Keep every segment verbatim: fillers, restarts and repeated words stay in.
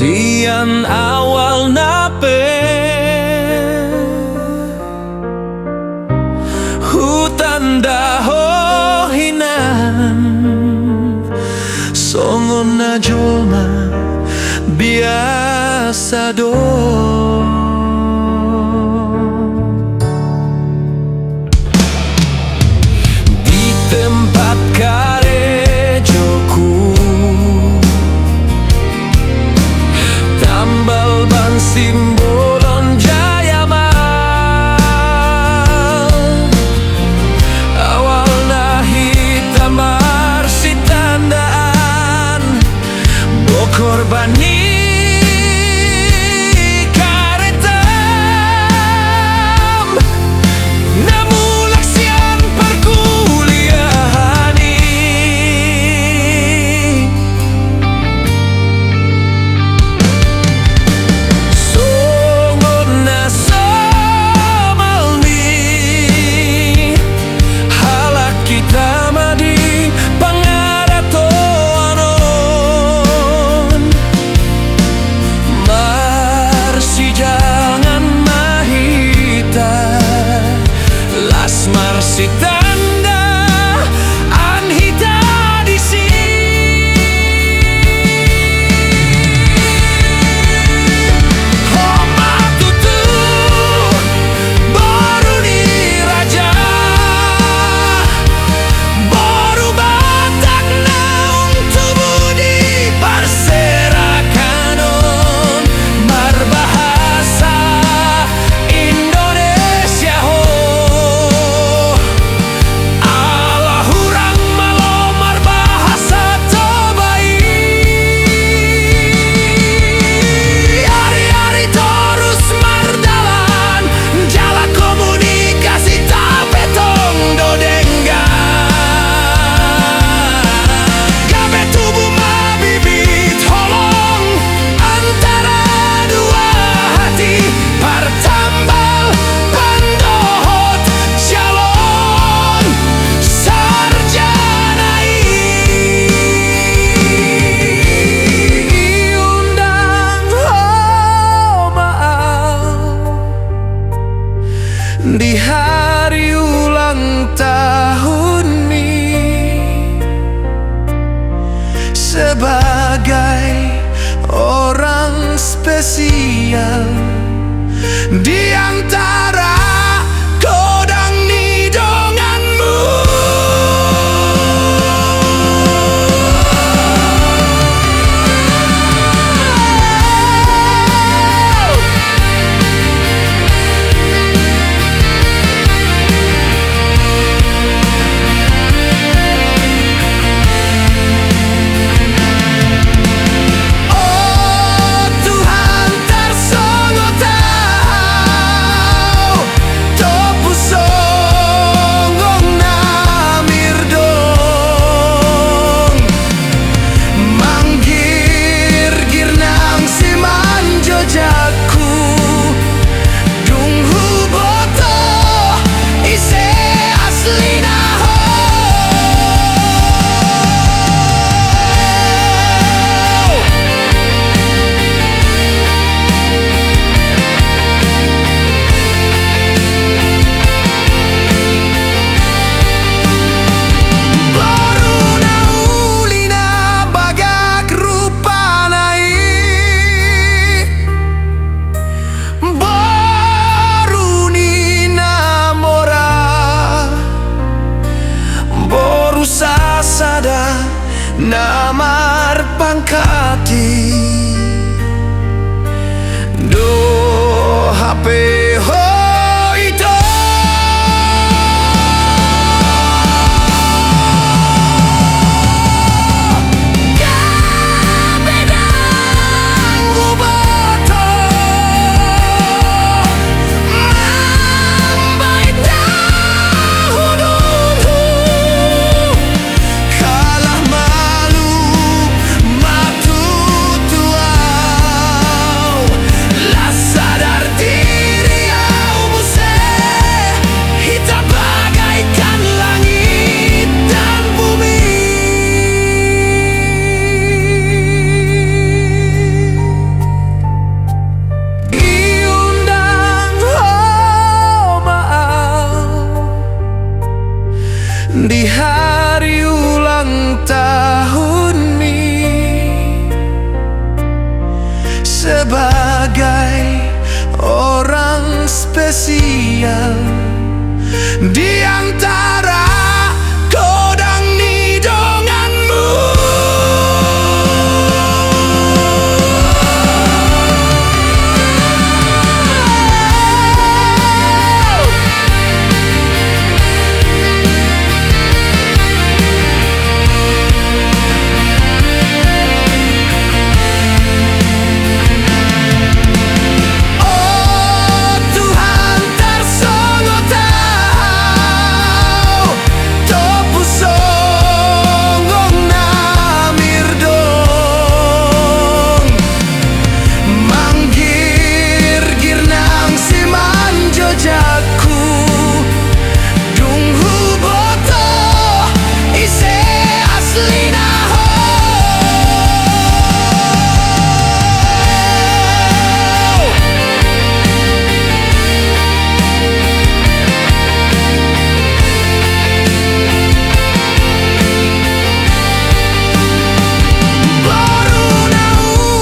Sian awalna pe hutanda ho hinan songon na jolma biasa do. Di tempat karejoku, Tambal Ban Simbolon Jayamal, awalna hita marsitandaan, bohor bani karetam na mulak sian parkuliahan i. Songon na somal ni halak hita ma di pangadatoan on, marsijangan ma hita, las marsitandaan hita disi. Ho ma tutu boru ni raja, boru Batak naung tubu di parserakan on, marbahasa Indonesia ho. Ala hurang malo marbahasa Toba i. Ari-ari torus mardalan, jala komunikasi ta pe tong do denggan. Gabe tubu ma bibit holong antara dua hati, partambal ban dohot jalo sarjana i. Diundang ho ma au di hari ulang tahun i sebagai orang spesial di antara godang ni donganmu. O Tuhan, tarsongon sebagai orang spesial di antara godang ni donganmu. O Tuhan, tarsongot Ho, topus songon na mirdong, manggirgir nang simanjojangku, dung huboto ise aslina Ho. Boru na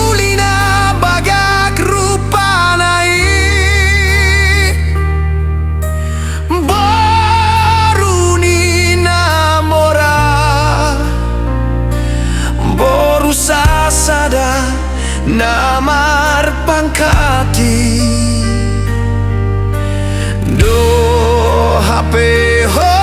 uli na bagak rupana i, boru ni na mora, boru sasada na marpangkat i. Do hape Ho